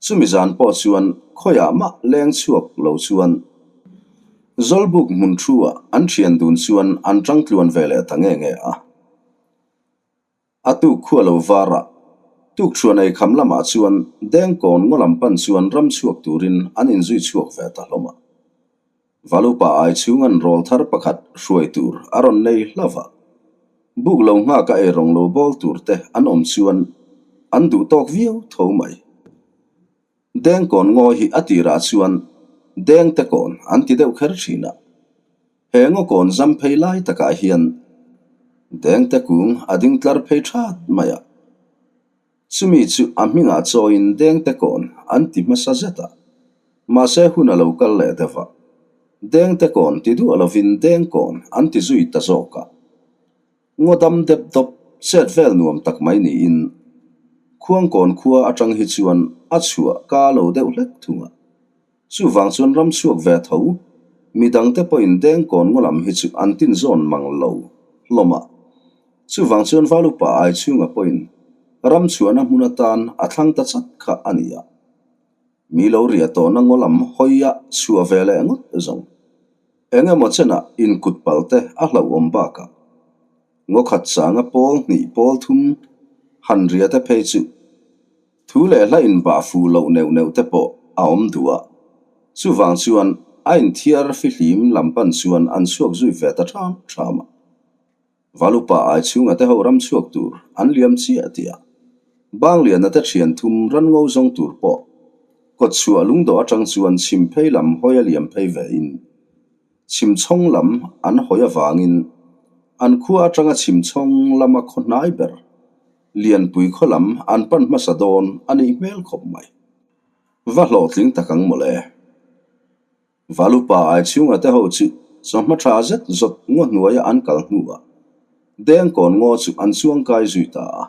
Speaker 1: Chumi zan pawh chuan khawiah mah leng chhuak lo chuan Zawlbuk hmun thu-ah an thian dun chuan an tang tluan ve leh ta nge nge a. A tuk khua lo varah tuk thuan ei kham lamah chuan Dengkawn ngaw lam pan chuan ram chhuak turin an inzui chhuak ve ta hlawm a. Valupa ai chhunga'n rawl thar pakhat hruai tur a rawn nei hlauh a. Buk lo nghak a eirawng lo bawl tur te an awm chuan an duh tawk viau tho mai. Dengkawn ngaw hi a tirah chuan Dengte kawn an ti deuh kher thin a. He ngaw kawn zam phei lai takah hian. Dengte kung a ding tlar phei that mai a. Chumi chu a hmingah chawiin Dengte kawn an ti hmasa zet a. Mahse hun a lo kal leh deuh a. Dengte kawn ti duah lovin Dengkawn an ti zui ta zawk a. Ngaw dam dep dawp chet vel nuam tak mai niin Khuangkawn khua atang hi chuan a chhuah ka lo deuh hlek thung a. Chuvang chuan ram chhuak ve tho, mi dangte pawhin Dengkawn ngaw lam hi chu an tin zawn mang lo hlawm a. Chuvang chuan Valupa ai chhunga pawhin ram chhuahna hmun atan a thlang ta chat kha a ni a. Mi lo riah tawhna ngaw lam hawi a chhuah ve leh ngawt zawng. Eng emaw chenah inkut palh te a hlauhawm bakah ngaw khat changa pawl hnih pawl thum han ria te phei chu thu leh hla inbah fuh loh neuh neuh te pawh a awm duh a. Chuvang chuan a inthiar fihlim lam pan chuan an chhuak zui ve ta ṭham ṭham a. Valupa ai chhunga te ho ram chhuak tur an liam chiah tih a, Bangliana te thian thum ran ngo zawng tur pawh kawtchhuah lungdawh atang chuan chhim phei lam hawi a liam phei ve in chhim chhawng lam an hawi avangin an khua atanga chhim chhawng lama khaw hnai ber Lianpui khaw lam an pan hmasa dawn a nih hmel khawp mai. Va hlawhtling tak ang mawle. Valupa ai chhunga te ho chu chawhma tha zet zawt ngaw hnuaia an kal hnuah Dengkawn ngaw chu an chuang kai zui ta a.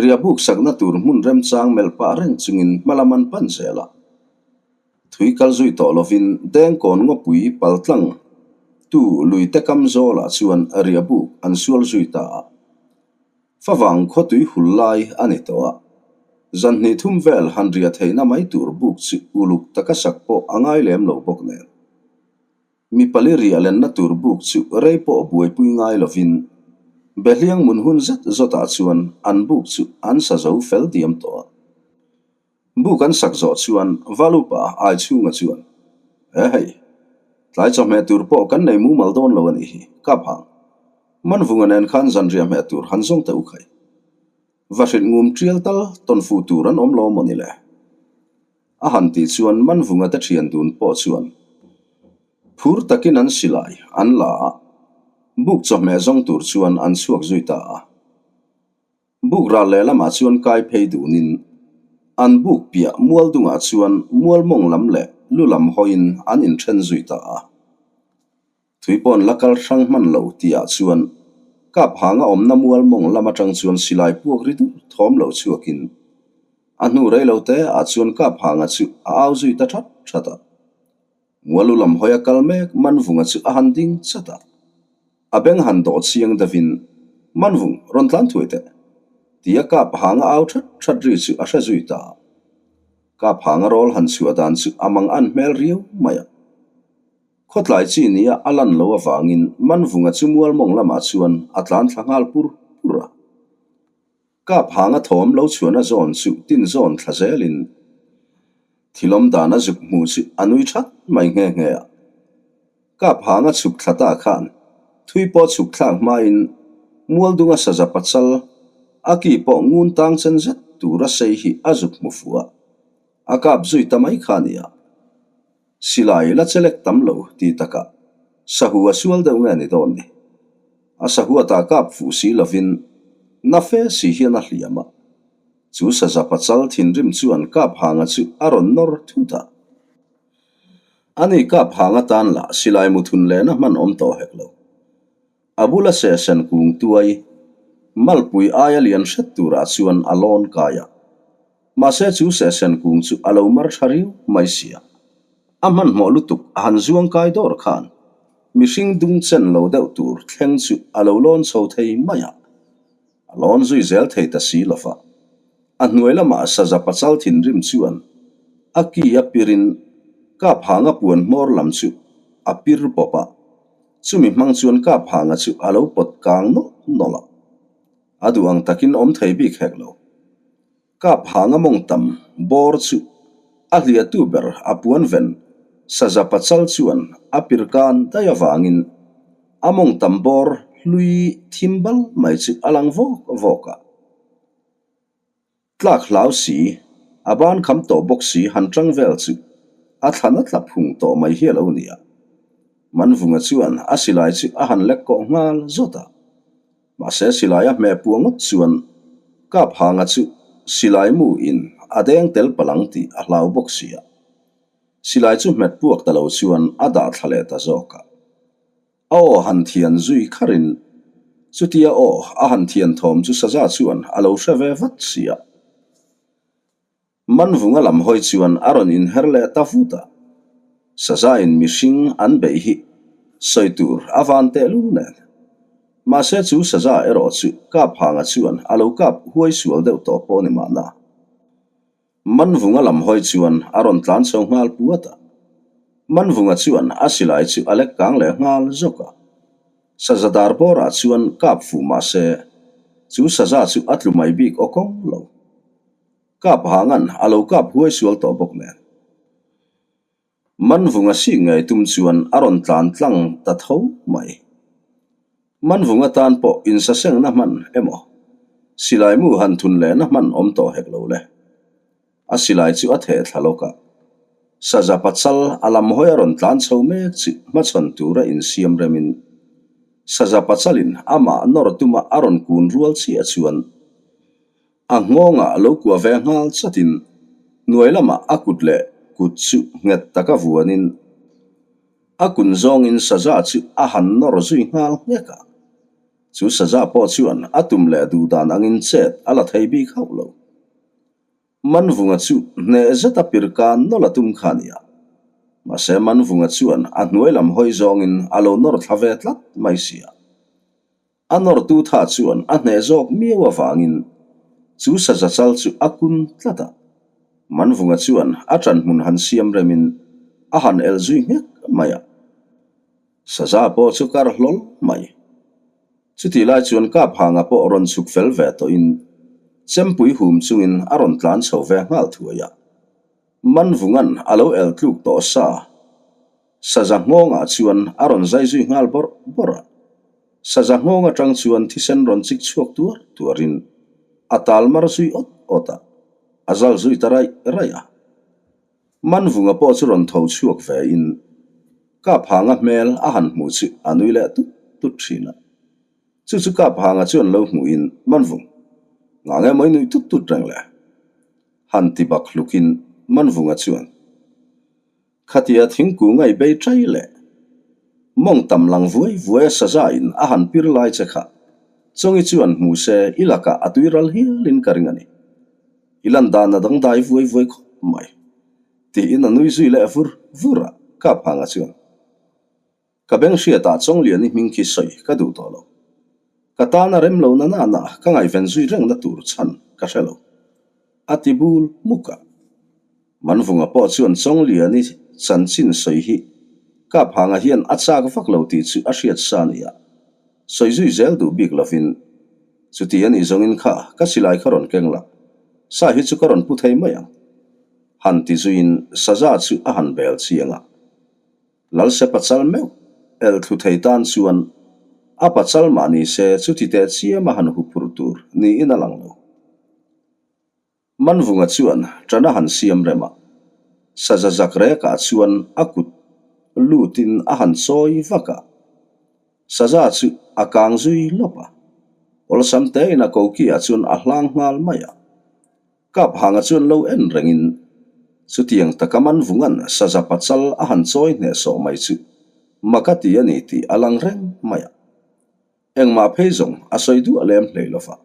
Speaker 1: Ria buk sakna tur hmun remchang melh pah reng chungin hmalam an pan zel a. Thui kal zui tawh lovin Dengkawn ngawpui paltlang tu luite kam zawlah chuan ria buk an sual zui ta a. Favang khawtui hul lai a ni tawh a, zan hnih thum vel han ria theihna mai tur buk chu uluk taka sak pawh a ngai lem lo bawk nen. Mi pali ria lenna tur buk chu rei pawh buaipui ngai lovin Behliang mun hun zet zawtah chuan an buk chu an sa zo fel diam tawh a. Buk an sak zawh chuan Valupa ai chhunga chuan, He hei, tlai chawhmeh tur pawh kan nei mumal dawn lo a nih hi, ka phang. Manvunga nen khan zanriah hmeh tur han zawng teh u khai. Va hrilh ngum tial tal tawn fuh tur an awm lo maw ni le? A han tih chuan Manvunga te thian dun pawh chuan phur takin an silai an la a, buk chawhmeh zawng tur chuan an chhuak zui ta a. Buk ral lehlamah chuan kai phei dunin an buk piah mual dungah chuan mual mawng lam leh lu lam hawiin an inthen zui ta a. Thui pawn la kal hrang hman lo tihah chuan kap hanga awmna mual mawng lam atang chuan silai puak ri dur thawm lo chhuakin a hnu rei lo te ah chuan kap hanga chu a au zui ta that that a. Mualu lam hawi a kal mek Manvunga chu a han ding chat a. A beng han dawh chiang deuhin, Manvung, rawn tlan thuai teh! Tia kap hanga au that that ri chu a hre zui ta. Kap hanga rawl han chhuah dan chu a mang an hmel riau mai a. Khawtlai chi nia a lan lo avangin Manvunga chu mualmawng lamah chuan a tlan thla nghal pur pur a. Kap hanga thawm lo chhuahna zawn chu tin zawn thla zelin thilawm dan a zuk hmuh chu a nui that mai nghe nghe a. Kap hanga chhuk thla ta khan thui pawh chhuk thlak hmain Mualdunga saza pachal a ki pawh ngun tang chen zet tura sei hi a zuk hmu fuh a, a kap zui ta mai kha a ni a. Silai la chelek tam lo tih takah sahu a sual deuh nge ni dawn ni? A sahuatah kap fuh si lovin na fe si hian a hliam a. Chu saza pachal thinrim chuan kap hanga chu a rawn nawr thut a. Ani kap hanga tan lah silai muthun lehna hman awm tawh hek lo. A bula sehsen kung tuai malpui aia lian hret turah chuan a lawn kai a. Mahse chu sehsen kung chu a lo mar tha riau mai sia. A hmanhmawh lutuk a han zuang kai dawr khan mihring dung chen lo deuh tur thleng chu a lo lawn chho thei mai a. A lawn zui zel thei ta si lo va. A hnuai lamah saza pachal thinrim chuan a ki a pirin kap hanga puan hmawr lam chu a pir pawp a. Chumi hmang chuan kap hanga chu a lo pawt kang nawlh nawlh a. A duh ang takin awm thei bik hek lo. Kap hanga mawng tam bawr chu a hliahtu ber a puan ven saza pachal chuan a pirkan daih avangin a mawng tam bawr hlui thim bal mai chu a lang vawk vawk a. Tlak hlau si, a ban kham tawh bawk si han tang vel chu a thlan a tla phung tawh mai hi a lo ni a. Manvunga chuan a silai chu a han lek kawh nghal zawt a. Mahse silai a hmeh puah ngawt chuan Kaphanga chu silai mu in a deng tel palh ang tih a hlau bawk si a. Silai chu hmet puak ta lo chuan a dah thla leh ta zawk a. A aw han thian zui kharin chutia aw a han thian thawm chu saza chuan a lo hre ve vat si a. Manvunga lam hawi chuan a rawn inher leh ta vut a, Sazain mihring an beih hi sawi tur a van tehlul nen. Mahse chu Saza erawh chu Kaphanga chuan a lo kap huai sual deuh tawh pawh ni mahna. Manvunga lam hawi chuan a rawn tlan chho nghal puat a, Manvunga chuan a silai chu a lek kang leh nghal zawk a. Saza dar bawrah chuan kap fuh mahse chu Saza chu a tlu mai bik aw kawng lo. Kap hangan a lo kap huai sual tawh bawk nen. Manvunga sik ngei tum chuan a rawn tlan tlang ta tho mai. Manvunga tan pawh insasengna hman emaw, silai mu han thun lehna hman awm tawh hek lo le. A silai chu a theh thla lawk a. Saza pachal a lam hawi a rawn tlan chho mek chu hmachhawn tura insiam remin Saza pachalin amah nawr tuma a rawn kun rual chiah chuan A nghawngah lo kuah ve nghal chatin hnuai lamah a kut leh kut chu nghet taka vuanin a kun zawngin saza chu a han nawr zui nghal nghek a. Chu saza pawh chuan a tum leh duh dan angin chet a la thei bik hauh lo. Manvunga chu hneh zeta pirka nawlh a tum kha a ni a. Mahse Manvunga chuan a hnuai lam hawi zawngin a lo nawr thla ve tlat mai si a. A nawrtu tha chuan a hneh zawk miau avangin chu saza chal chu a kun tlat a. Manvunga chuan a ṭan hmun han siam remin a han el zui nghek mai a. Saza pawh chu kar hlawl mai. Chutih lai chuan Kaphanga pawh rawn chhuk fel ve tawhin chempui hum chungin a rawn tlan chho ve nghal thuai a. Manvunga'n a lo el tluk tawh sa. Saza nghawngah chuan a rawn zai zui nghal bawrh bawrh a. Saza nghawng atang chuan thisen rawn chik chhuak tuar tuarin a tal mar zui awt awt a, a zal zui ta raih raih a. Manvunga pawh chu rawn tho chhuak vein Kaphanga hmel a han hmuh chu a nui leh tut tut thin a. Chu chu Kaphanga chuan lo hmuhin Manvung, ngah nge maw i nuih tut tut reng le? Han ti bak hlukin Manvunga chuan. Khatia thingkung a i bei chai leh mawng tam lang vuai vuai a saza in a han pir lai che kha Chawngi chuan hmu se i lakah a tui ral hial in ka ring a ni. I lan dan a dangdai vuai vuai khawp mai tiin a nui zui leh vur vur a Kaphanga chuan. Ka beng hriatah Chawngliani hming khi sawi ka duh tawh lo. Ka tana rem lo na nana ka ngaihven zui rengna tur chhan ka hre lo. A ti bul hmuk a. Manvunga pawh chuan Chawngliani chanchin sawi hi Kaphanga hian a chak vak lo tih chu a hriat sa a ni a. Sawi zui zel duh bik lovin, Chuti a nih zawngin kha ka silai kha rawn keng la, sa hi chu ka rawn pu thei mai ang. Han ti zuiin saza chu a han bel chiang a. Lalse pachal meuh el thlu thei tan chuan a pachal mah ni se chuti teh chiam a han huphurh tur niin a lang lo. Manvunga chuan ṭan a han siam rem a, saza zak rekah chuan a kut lutin a han chawi vak a, saza chu a kang zui lawp a, awlsam tein a kokiah chuan a hlang nghal mai a. Kaphanga chuan lo en rengin chutiang taka Manvunga'n saza pachal a han chawi hnehsawh mai chu mak a ti a ni tih a lang reng mai a. Engmah phei zawng a sawi duah lem hlei lo va.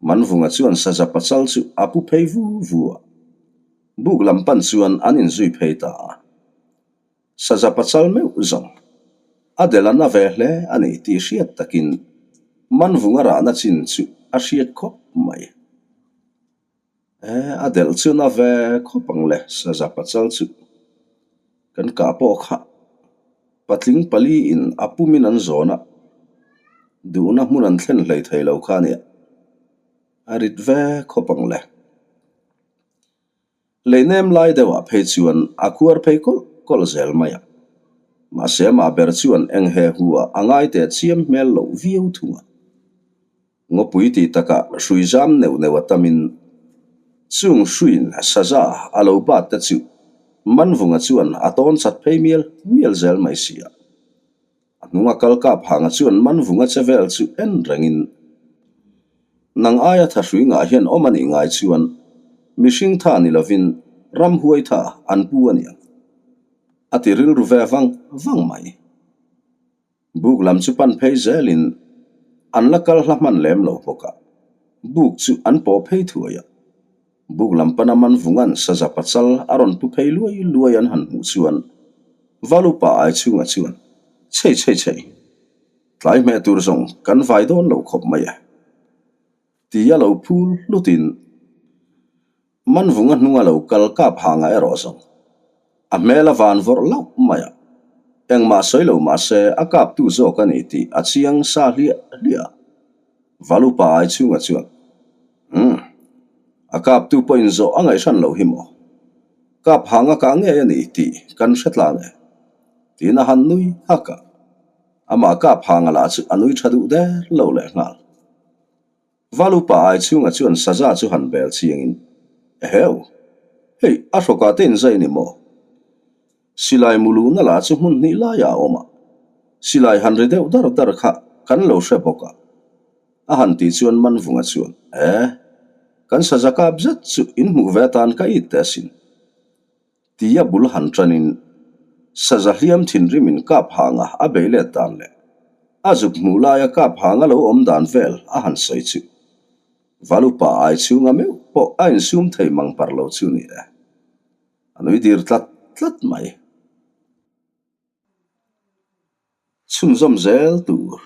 Speaker 1: Manvunga chuan saza pachal chu a pu phei vu vu a. Buk lam pan chuan an inzui phei ta a. Saza pachal meuh zawng a del a na ve hle a ni tih hriat takin Manvunga rahna chin chu a hriat khawp mai. E, a delh chu na ve khawp ang le saza pachal chu kan kah pawh kha patling pali in a pumin an zawn a, duhna hmun an thlen hlei thei lo kha a nia, a rit ve khawp ang le. Leinem lai deuhah phei chuan a khuar phei kawlh kawlh zel mai a. Mahse amah ber chuan eng he hu ah a ngai teh chiam hmel loh viau thung a. Ngawpui tih takah hrui zam neuh neuh a tamin chung hruiin saza a lo bat te chu Manvunga chuan a tawn chat phei mial mial zel mai si a. hnunga kal Kaphanga chuan Manvunga che vel chu en rengin, Nang aia thahrui ngah hian awm a nih ngai chuan mihring tha ni lovin ramhuai tha an pu a niang, a ti rilru ve vang vang mai. Buk lam chu pan phei zelin an la kal hla hman lem lo bawk a, buk chu an pawh phei thuai a. Buk lam pana Manvunga'n saza pachal a rawn pu phei luai luai an han hmuh chuan Valupa ai chhungah chuan, Chhei chhei chhei, tlai hmeh tur zawng kan vai dawn lo khawp mai e, tia lo phul hlutin Manvunga hnunga lo kal kap hanga erawh zawng a hmel a van vawrh lauh mai a, engmah sawi lo mah se a kaptu zawk a ni tih a chiang sa hliah hliah a. Valupa ai chhunga chuan, Umm, a kaptu pawhin zawh a ngaihhran loh hi maw? Kap hanga kah ngei a ni tih kan hre tlang e, tiin a han nui hak a. Amah kap hanga lah chu a nui tha duh der lo lehnghal. Valupa ai chhunga chuan saza chu han bel chiangin, Eheu! Hei, a hrawkah te inzai ni maw? Silai muluhna lah chu hmun hnih laiah a awm a, silai han ri deuh dar dar kha kan lo hre bawk a. A han tih chuan Manvunga chuan, E! Kan saza kap zet chu inhmuh ve atan ka it teh asin. Tia bul han ṭanin saza hliam thinrimin kap hanga a bei let dan leh a zuk hmuh laia kap hanga lo awm dan vel a han sawi chu Valupa ai chhunga meuh pawh a insum thei mang par lo chu ni e. A nui dir tlat tlat mai. Chhunzawm zel tur.